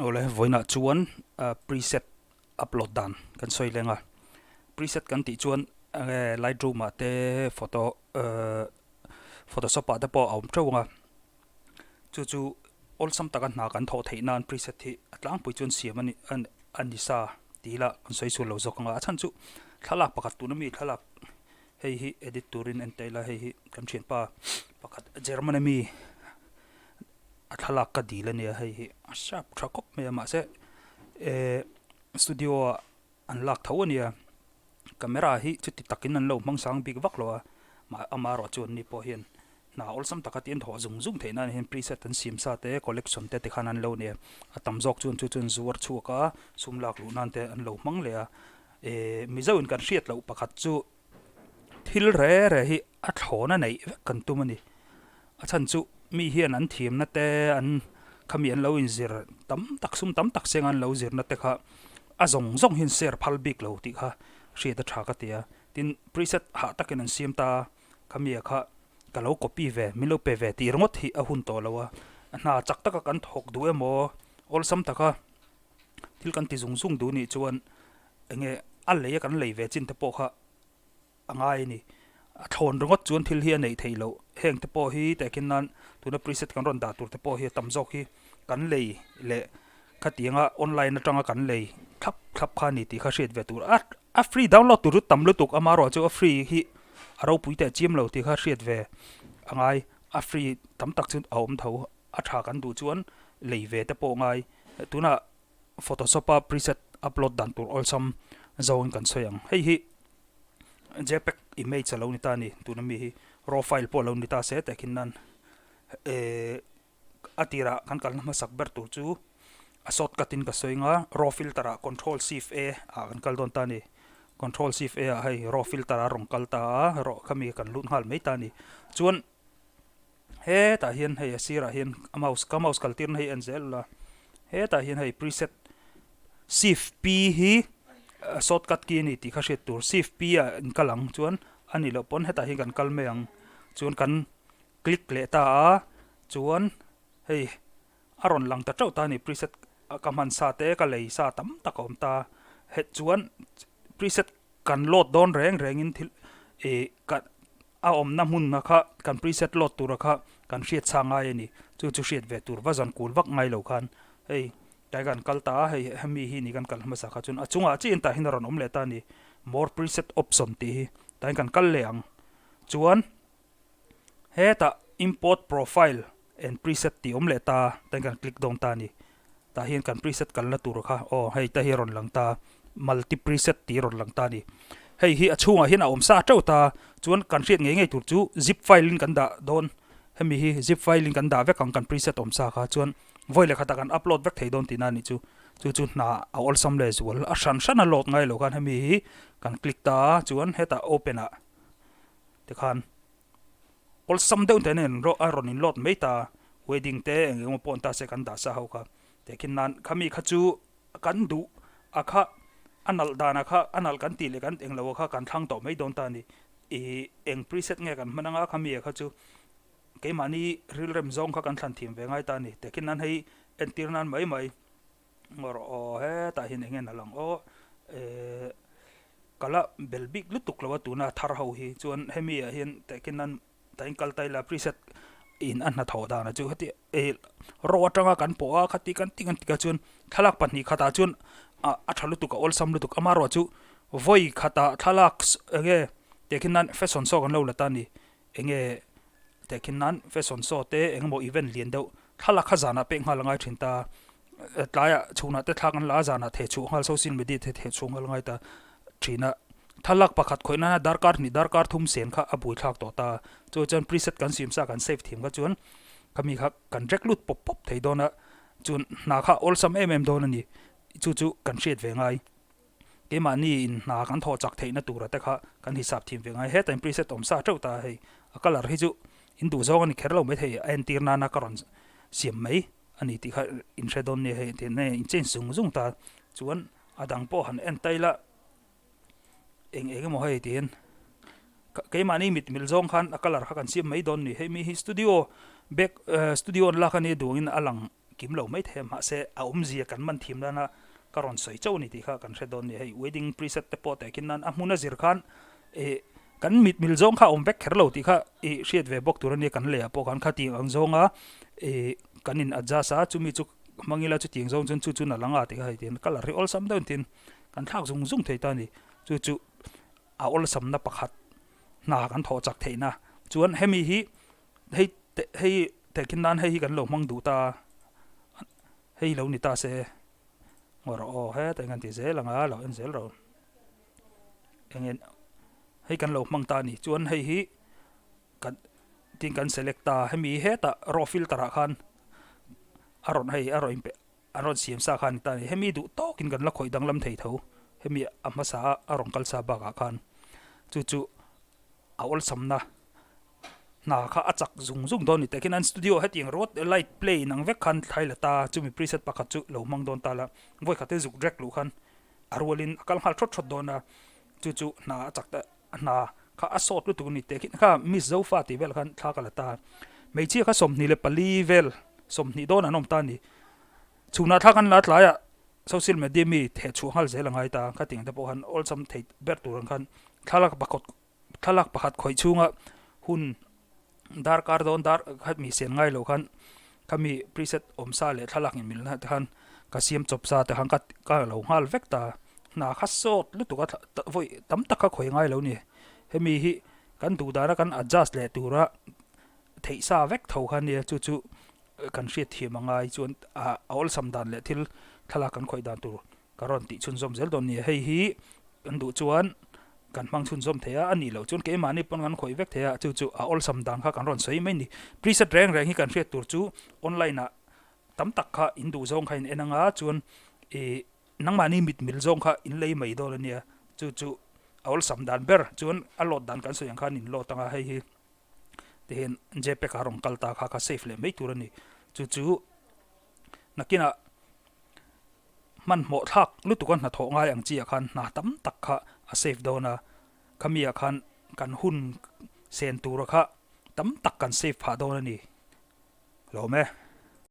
Awle vawiinah chuan preset upload dan kan sawi leng a, preset kan tih chuan enge lightroom ah te photo photoshop ah te pawh a awm teuh ang a, chu chu awlsam taka hna kan thawh theih nan preset hi a tlangpui chuan siam a ni a ni sa tih ila kan sawi chhuah lo zawk ang a, a chhan chu thlalak pakhat tuna mi thlalak hei hi edit turin en ta ila hei hi kan thianpa pakhat German ami. A thlalak ka dil a nia hei hi a sharp tha khawp mai a mahse ehh studio ah an lak tho a nia camera hi chuti takin an lo hmang sang bik vak lo a mah amaherawh chu an ni pawh hian hna awlsam taka tih an thawh zung zung theih nan hian preset an siam sa te collection te tikhan an lo nei a a tam zawk chuan chu chuan zuar chhuak a sum lak luh nan te an lo hmang leh a ehh mizo in kan hriat loh pakhat chu. Thil re re hi a thlawna neih vek kan tum a ni. A chhan chu mi hian an thiamna te an khami an lo inzir tam tak sum tam tak senga an lo zirna te kha a zawng zawng hian share phal bik lo tih kha hriat a tha ka ti a. Tin, preset hah takin an siam ta a, khami kha ka lo copy ve, min lo pe ve tih ringawt hi a hun tawh lo a. Hna chak taka kan thawk duh emaw awlsam taka thil kan ti zung zung duh nih chuan enge a lei a kan lei ve chin te pawh kha a ngai a ni. A thlawn ringawt chuan thil hi a neih theih loh. Heng te pawh hi tehkhin nan tuna preset kan rawn dah tur te pawh hi a tam zawk hi kan lei leh khatianga online atanga kan lei thlap thlap kha a ni tih kha hriat ve tur a. A free download tur chu tam lutuk amaherawh chu a free hi a ropui teh chiam lo tih kha hriat ve a ngai. A free tam tak chu a awm tho. A tha kan duh chuan lei ve te pawh ngai. Tunah Photoshop a preset upload dan tur awlsam zawngin kan sawi ang. Hei hi jpeg image a lo ni ta a ni, tuna mi hi raw file pawh a lo ni ta se tehkhin nan eh a tirah kan kalna hmasak ber tur chu a shortcut in ka sawi ang a, raw filter ah control shift A ah kan kal dawn ta a ni. Control shift A ah hei raw filter a rawn kal ta a, raw khami kan lut nghal mai ta a ni. Chuan Hetah hian hei a sirah hian a mouse ka mouse kal tirna hi en zel ula hetah hian hei preset shift p hi shortcut key a ni tih kha hriat tur shift p ah in kal ang chuan a nih loh pawn hetah hian kan kal mai ang chuan kan click leh ta a chuan hei a rawn lang ta teuh ta a ni preset ka hman sa te ka lei sa tam tak a awm ta heh chuan preset kan load dawn reng rengin thil ih ka. A awmna hmunna kha kan preset load tura kha kan hriat chhang ngai a ni. Chu chu hriat ve tur va zan kul vak ngai lo khan hei tlai kan kal ta a, hei hemi hi ni kan kal hmasa kha chuan a chungah chiah in tah hian a rawn awm leh ta a ni. More preset option tih hi tain kan kal leh ang. Chuan hetah import profile and preset tih awm leh ta a, tain kan click dawn ta a ni. Tah hian kan preset kalna tur kha aw hei te hi a rawn lang ta multi preset tih a rawn lang ta a ni. Hei hi a chhungah hian a awm sa teuh ta chuan kan hriat ngei ngei tur chu zip file in kan dah dawn hemi hi zip file in kan dah vek ang kan preset awm sa kha chuan vawi leh khatah kan upload vek thei dawn tihna a nih chu. Chu chu hna a awlsam leh zual a hran hran a load ngai lo khan hemi hi kan click ta a chuan hetah open ah tikhan Awlsam deuh te nen a rawn in load mai ta, wedding te eng eng emaw pawh an ta se kan dah sa ho kha. Tehkhin nan khami kha chu kan duh a kha a nalh dan a kha a nalh kan tih leh kan eng lo a kha kan thlang tawh mai dawn ta a ni. Ih eng preset nge kan hman anga khami a kha chu keimahni rilrem zawng kha kan thlan thiam ve ngai ta a ni. Tehkhin nan hei entir nan mai mai. Ngawr aw hetah hian eng nge na lang aw ehh ka la bel bik lutuk lo a tuna thar ho hi chuan hemi ah hian tehkhin nan tain kal ta ila preset in a hnathawh dan ah chu heti eh raw atanga kan pawh a khati kan ti kan ti kha chuan thlalak pahnih khatah chuan ah a tha lutuk a awlsam lutuk amaherawh chu vawi khatah thlalak eng nge tehkhin nan fashion show kan lo la ta a ni eng nge tehkhin nan fashion show te eng emaw event lian deuh thlalak kha zanah pek nghal a ngai thin ta. Tlaiah chhunah te thlak an la a, zanah theh chhuah nghal social media te theh chhuah nghal ngai ta thin a. Thlalak pakhat khawih nana darkar hnih darkar thum sen kha a bui thlak tawh ta. Chu chuan preset kan siam sa kan save thiam kha chuan khami kha kan rek lut pawp pawp thei dawn a, chuan hna kha awlsam em em dawn a ni. Chu chu kan hriat ve ngai. Keimahni in hna kan thawh chak theihna tura te kha kan hisap thiam ve ngai. Heta in preset awm sa teuh ta hei a colour hi chu in duh zawng a ni kher lo maithei a entir nana ka rawn siam mai. A ni tih kha in hre dawn nia hei tih nge in change zung zung ta chuan a dang pawh han en ta ila eng eng emaw hei tiin keimahni mit mil zawng khan a colour kha kan siam mai dawn ni hei mi hi studio back studio an lak a nia duangin a lang. kim lo mai thei a, mahse a awmzia kan man thiam nana ka rawn sawi chauh a ni tih kha kan hre dawn a ni. Hei wedding preset te pawh tehkhin nan a hmun a zir khan ih kan mit mil zawng kha a awm vek kher lo tih kha ih hriat ve bawk tur a nia kan lei ah pawh khan khatiang ang zawnga ih kan in adjust a chumi chu hmang ila chutiang zawng chuan chu chu na lang a tih kha hei tiin colour hi awlsam deuhin tiin kan thlak zung zung thei ta a ni. Chu chu a awlsamna pakhat hna kan thawh chak theihna chuan hemi hi hei hei tehkhin nan hei hi kan lo hmang duh ta a hei lo ni ta se ngaw rawh aw hetah hian kan ti zel ang a lo en zel rawh eng nge hei kan lo hmang ta a ni chuan hei hi kan tin kan select ta hemi hetah raw filter ah khan a rawn hei a rawn inpe A rawn siam sa kha a ni ta a ni. Hemi duh tawkin kan la khawih danglam thei tho. Hemi a hmasa a a rawn kal sa bakah khan chu chu a awlsamna hna kha a chak zung zung dawn a ni. Tehkhin an studio hetiang ringawt light play in ang vek khan thlai la ta chumi preset pakhat chu lo hmang dawn ta la. Vawi khat te zuk drag luh khan a rualin a kal nghal thawt thawt dawn a, chu chu hna a chak ta hna kha a sawt lutuk a ni. Tehkhin kha Miss Zofa tih vel khan thla ka la ta. Hmeichhia kha 24 vel 20 dawn an awm ta a ni. Chhunah thla kan la tlaiah social media mi theh chhuah nghal zel a ngai ta. Khatiang te pawh khan awlsam thei ber tur ang khan thlalak pakhat thlalak pakhat khawih chhunga hun darkar dawn dar khat mi sen ngai loh khan khami preset awm sa leh thlalak in milna te khan ka siam chawp sa te khan ka ka lo nghal vek ta. Hna kha sawt lutuk a vawi tam tak kha khawih ngai lo ni. Hemi hi kan duh dana kan adjust leh tura theih sa vek tho kha nia chu chu kan hriat thiam a ngai chuan a awlsam dan leh thil thlalak kan khawih dan tur ka rawn tih chhunzawm zel dawn nia hei hi kan duh chuan kan hmang chhunzawm thei a a nih loh chuan keimahni pawn kan khawih vek thei a chu chu a awlsam dan kha kan rawn sawi mai ni preset reng reng hi kan hriat tur chu online ah tam tak kha in duh zawng kha in en anga chuan ih nangmahni mit mil zawng kha in lei mai dawn a nia chu chu a awlsam dan ber chuan a load dan kan sawi ang khan in load anga hei hi. Tihian jpeg a rawn kal ta kha kha save leh mai tur a ni. Chu chu nakinah hmanhmawh thlak lutuk a hnathawh ngai ang chiah khan hna tam tak kha a save dawn a, khami ah khan kan hun sen tura kha tam tak kan save phah dawn a ni. Lawm e.